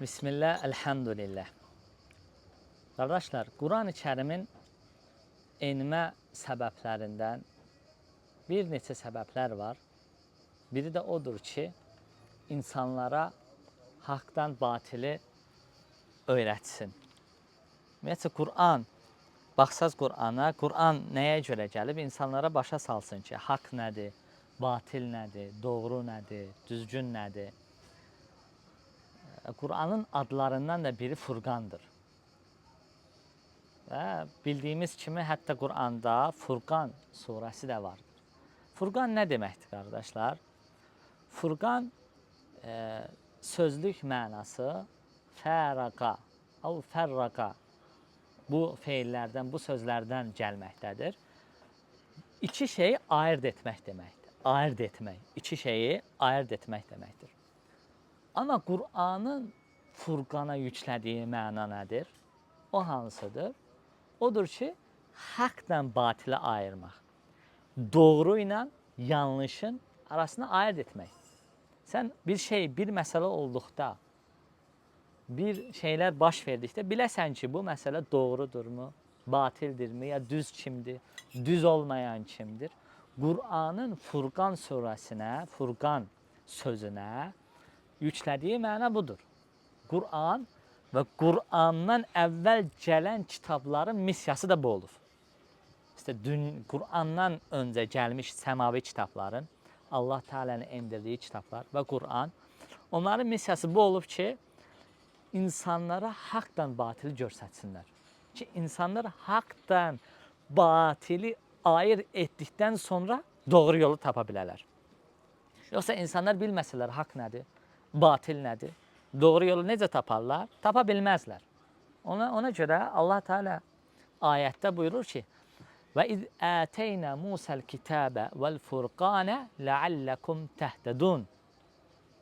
Bismillah, elhamdülillah. Qardaşlar, Quran-ı Kərimin enmə səbəblərindən bir neçə səbəblər var. Biri də odur ki, insanlara haqdan batili öyrətsin. Ümumiyyətcə Quran, baxsaz Qurana, Quran nəyə görə gəlib? İnsanlara başa salsın ki, haqq nədir, batil nədir, doğru nədir, düzgün nədir. Quranın adlarından da biri Furqandır. Və bildiyimiz kimi hətta Quranda Furqan surəsi də vardır. Furqan nə deməkdir qardaşlar? Furqan sözlük mənası fəraqa, av fərraqa bu feillərdən, bu sözlərdən gəlməkdədir. İki şeyi ayırd etmək deməkdir. Ayırd etmək, iki şeyi ayırd etmək deməkdir. Amma Qur'anın Furqana yüklədiyi məna nədir? O hansıdır? Odur ki, haqla batili ayırmaq. Doğru ilə yanlışın arasını ayırd etmək. Sən bir şey, bir məsələ olduqda, bir şeylər baş verdikdə biləsən ki, bu məsələ doğrudurmu, batildirmi, ya düz kimdir, düz olmayan kimdir? Qur'anın Furqan surəsinə, Furqan sözünə yüklədiyi məna budur. Qur'an və Qur'andan əvvəl gələn kitabların missiyası da bu olub. İşte Qur'andan öncə gəlmiş səmavi kitabların, Allah Teala'nın endirdiyi kitablar və Qur'an, onların missiyası bu olub ki, insanlara haqdan batili göstərsinlər. Ki, insanlar haqdan batili ayır etdikdən sonra doğru yolu tapa bilərlər. Yoxsa insanlar bilməsələr haqq nədir, batil nədir, doğru yolu necə taparlar? Tapa bilməzlər. Ona görə Allah Teala ayətdə buyurur ki: "Və iz ateyna Musa'l kitabe vel furqana la'allakum tehtedun."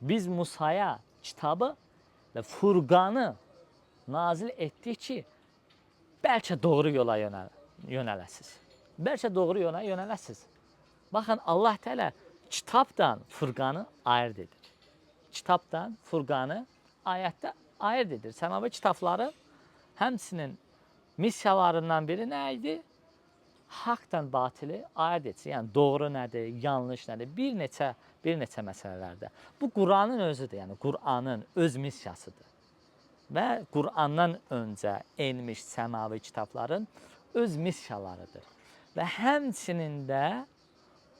Biz Musaya kitabı və Furqanı nazil etdik ki, bəlkə doğru yola yönələsiz. Bəlkə doğru yola yönələsiz. Baxın, Allah Teala kitabdan Furqanı ayırd edir. Kitabdan Furqanı ayətdə ayırd edir. Səmavi kitabları həmçinin missiyalarından biri nə idi? Haqdan batili ayırd etsin. Yəni doğru nədir, yanlış nədir? Bir neçə məsələlərdə. Bu Qur'anın özüdür. Yəni Qur'anın öz missiyasıdır. Və Qur'andan öncə enmiş səmavi kitabların öz missiyalarıdır. Və həmçinin də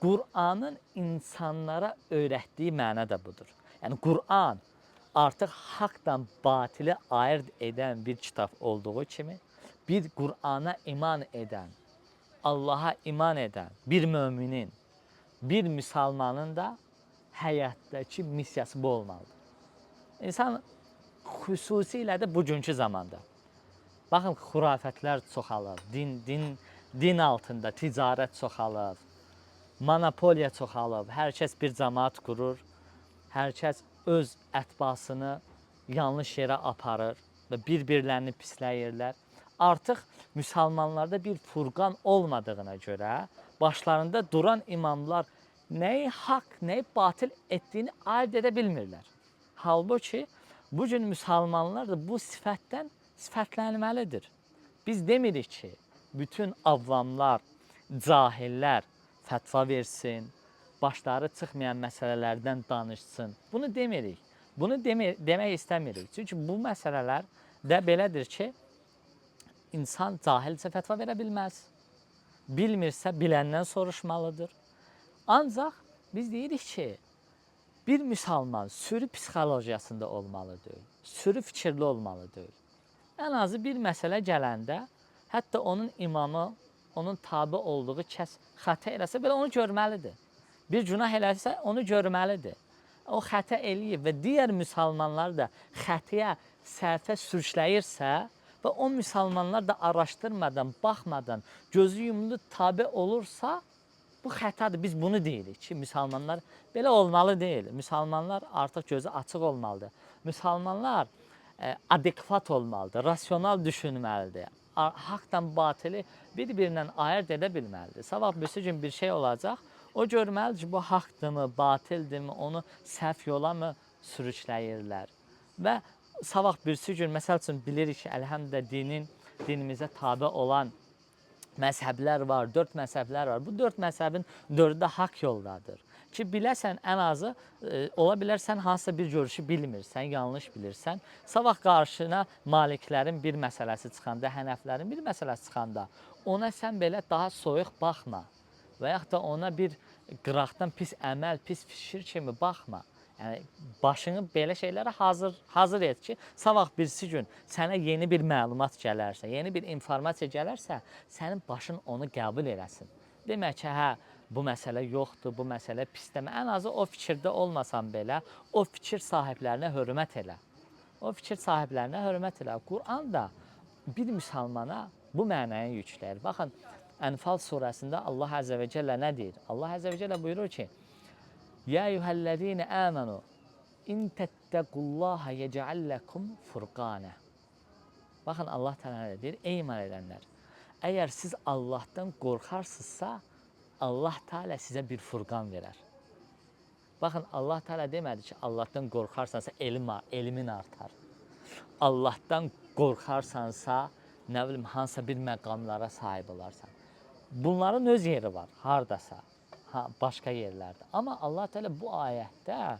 Qur'anın insanlara öyrətdiyi məna da budur. Yəni Qur'an artıq haqdan batili ayırd edən bir kitab olduğu kimi, bir Qur'ana iman edən, Allaha iman edən bir müminin, bir müsəlmanın da həyatdakı missiyası bu olmalıdır. İnsan xüsusilə də bugünkü zamanda. Baxın, xurafətlər çoxalır, din altında ticarət çoxalır, monopoliya çoxalır, hər kəs bir cəmaət qurur, hər kəs öz ətbasını yanlış yerə aparır və bir-birlərini pisləyirlər. Artıq müsəlmanlarda bir furqan olmadığına görə başlarında duran imamlar nəyi haqq, nəyi batil etdiyini ayırd edə bilmirlər. Halbuki bu gün müsəlmanlar da bu sifətdən sifətlənməlidir. Biz demirik ki, bütün avamlar, cahillər fətva versin, başları çıxmayan məsələlərdən danışsın. Bunu demirik. Bunu demək istəmirik. Çünki bu məsələlər də belədir ki, insan cahilsə fətva verə bilməz. Bilmirsə biləndən soruşmalıdır. Ancaq biz deyirik ki, bir müsəlman sürü psixologiyasında olmalı deyil, sürü fikirli olmalı deyil. Ən azı bir məsələ gələndə, hətta onun imamı, onun tabi olduğu kəs xəta eləsə belə onu görməlidir. Bir günah eləsə onu görməlidir. O xəta eləyib və digər müsəlmanlar da xətaya, səhvə sürükləyirsə və o müsəlmanlar da araşdırmadan, baxmadan, gözü yumulu tabi olursa, bu xətadır. Biz bunu deyirik ki, müsəlmanlar belə olmalı deyil. Müsəlmanlar artıq gözü açıq olmalıdır. Müsəlmanlar adekvat olmalıdır, rasional düşünməlidir. Haqdan batili bir-birindən ayırd edə bilməlidir. Sabah birisi gün bir şey olacaq, o görməlidir ki, bu haqdırmı, batildirmi, onu səhv yola mı sürükləyirlər. Və Sabah birisi gün məsəl üçün bilirik ki, əlhəmdə dinimizə tabe olan məzhəblər var, 4 məzhəblər var. Bu 4 məzhəbin 4-ü də haqq yoldadır. Ki biləsən ən azı ola bilər sən hansısa bir görüşü bilmirsən, yanlış bilirsən. Sabah qarşına maliklərin bir məsələsi çıxanda, hənəflərin bir məsələsi çıxanda ona sən belə daha soyuq baxma və yaxud da ona bir qıraqdan pis əməl, pis fikir kimi baxma. Yəni başını belə şeylərə hazır et ki, sabah birisi gün sənə yeni bir məlumat gələrsə, yeni bir informasiya gələrsə, sənin başın onu qəbul eləsin. Demək ki, hə, bu məsələ yoxdur, bu məsələ pis demə. Ən azı o fikirdə olmasan belə, o fikir sahiblərinə hörmət elə. O fikir sahiblərinə hörmət elə. Quran da bir müsəlmana bu mənaya yükləyir. Baxın, Ənfal surəsində Allah Əzzə və Cəllə nə deyir? Allah Əzzə və Cəllə buyurur ki: Ya eyyuhellezine amenu in tettequllaha yec'al lekum furqana. Baxın Allah Təala nə deyir? Ey iman edənlər, əgər siz Allahdan qorxarsınızsa, Allah Teala sizə bir furqan verər. Baxın Allah Teala demədi ki, Allahdan qorxarsansa elmin artar. Allahdan qorxarsansa, nə bilim hansısa bir məqamlara sahib olarsan. Bunların öz yeri var, hardasa, ha, başqa yerlərdə. Amma Allah Teala bu ayətdə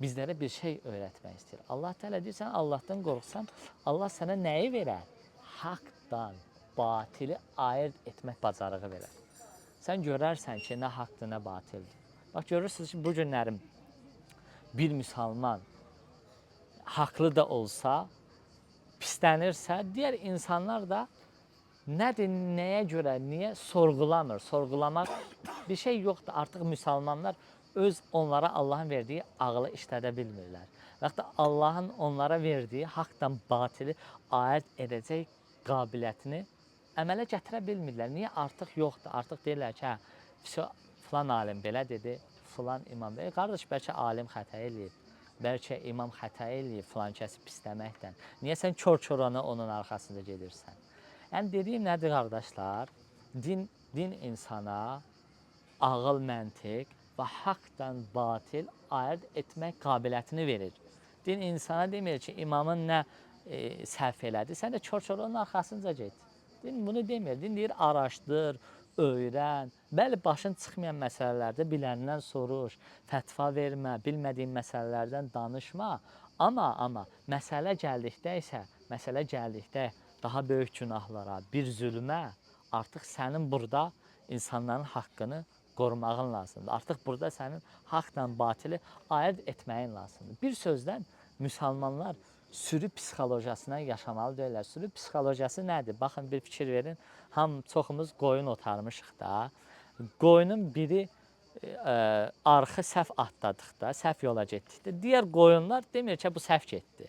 bizlərə bir şey öyrətmək istəyir. Allah Teala deyir, sən Allahdan qorxsan, Allah sənə nəyi verər? Haqdan batili ayırd etmək bacarığı verər. Sən görərsən ki, nə haqdır, nə batildir. Bax, görürsünüz ki, bu günlərim bir müsəlman haqlı da olsa, pislənirsə, digər insanlar da nədir, nəyə görə, niyə sorğulamır. Sorğulamaq bir şey yoxdur. Artıq müsəlmanlar öz onlara Allahın verdiyi ağlı işlədə bilmirlər. Və yaxud da Allahın onlara verdiyi haqdan batili ayırd edəcək qabiliyyətini əmələ gətirə bilmirlər. Niyə? Artıq yoxdur. Artıq deyirlər ki, hə, filan alim belə dedi, filan imam belə. Qardaş, bəlkə alim xəta eləyib, bəlkə imam xəta eləyib filan kəsi pisləməklə. Niyə sən kör-körənə onun arxasında gedirsən? Yəni dediyim nədir qardaşlar? Din insana ağıl, məntiq və haqdan batil ayırd etmək qabiliyyətini verir. Din insana demir ki, imamın nə səhv elədi, sən də kör-körə onun arxasınca get. Din bunu demir. Din deyir, araşdır, öyrən. Bəli, başın çıxmayan məsələlərdə biləndən soruş, fətva vermə, bilmədiyin məsələlərdən danışma. Amma məsələ gəldikdə isə, məsələ gəldikdə daha böyük günahlara, bir zülmə, artıq sənin burada insanların haqqını qorumağın lazımdır. Artıq burada sənin haqla batili ayırd etməyin lazımdır. Bir sözlə, müsəlmanlar sürü psixologiyasına yaşamalı deyirlər. Sürü psixologiyası nədir? Baxın, bir fikir verin. Çoxumuz qoyun otarmışıq da. Qoyunun biri arxı səhv atladıqda, səhv yola getdikdə, digər qoyunlar demir ki, bu səhv getdi.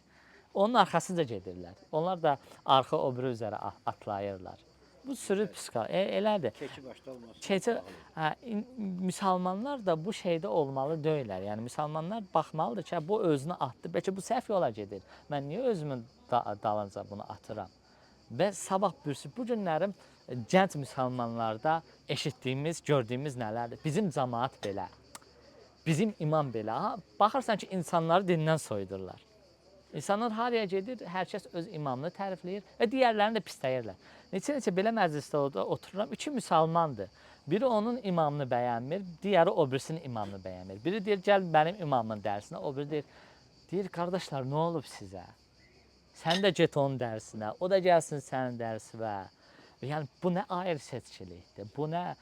Onun arxasınca gedirlər. Onlar da arxı o biri üzərə atlayırlar. Bu sürü psixologiya elədir. Keçi başda olmasın. Keçi, hə, müsəlmanlar da bu şeydə olmalı deyillər. Yəni müsəlmanlar baxmalıdır ki, bu özünü atdı, bəlkə bu səhv yola gedir. Mən niyə özümün dalınca bunu atıram? Və sabah birisi bu günlərim gənc müsəlmanlarda eşitdiyimiz, gördüyümüz nələrdir? Bizim cəmaət belə, bizim imam belə. Ha, baxırsan ki, insanları dindən soyudurlar. İnsanlar haraya gedir, hər kəs öz imamını tərifləyir və digərlərini də pisləyirlər. Neçə-neçə belə məclisdə otururam, iki müsəlmandır. Biri onun imamını bəyənmir, digəri o birisinin imamını bəyənmir. Biri deyir, gəl mənim imamın dərsinə, o biri deyir, qardaşlar, nə olub sizə? Sən də get onun dərsinə, o da gəlsin sənin dərsinə. Yəni, bu nə ayrı seçkilikdir, bu nə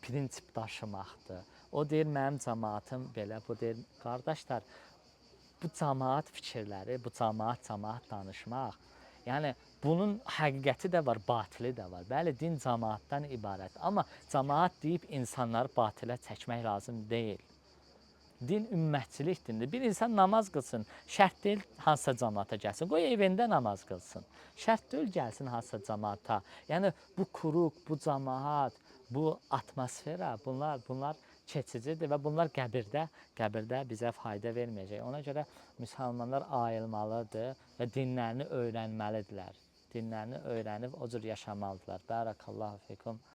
prinsip daşımaqdır. O deyir, mənim cəmaatım belə, bu deyir, qardaşlar, bu cəmaat fikirləri, bu cəmaat danışmaq, yəni bunun həqiqəti də var, batili də var. Bəli, din cəmaatdan ibarət, amma cəmaat deyib insanları batilə çəkmək lazım deyil. Din ümmətçilik dindir. Bir insan namaz qılsın, şərt deyil hansısa cəmaata gəlsin. Qoy evində namaz qılsın. Şərt deyil gəlsin hansısa cəmaata. Yəni bu kuruq, bu cəmaat, bu atmosfera, bunlar keçicidir və bunlar qəbirdə bizə fayda verməyəcək. Ona görə müsəlmanlar ayılmalıdır və dinlərini öyrənməlidirlər. Dinlərini öyrənib o cür yaşamalıdırlar. Barakallahu fikum.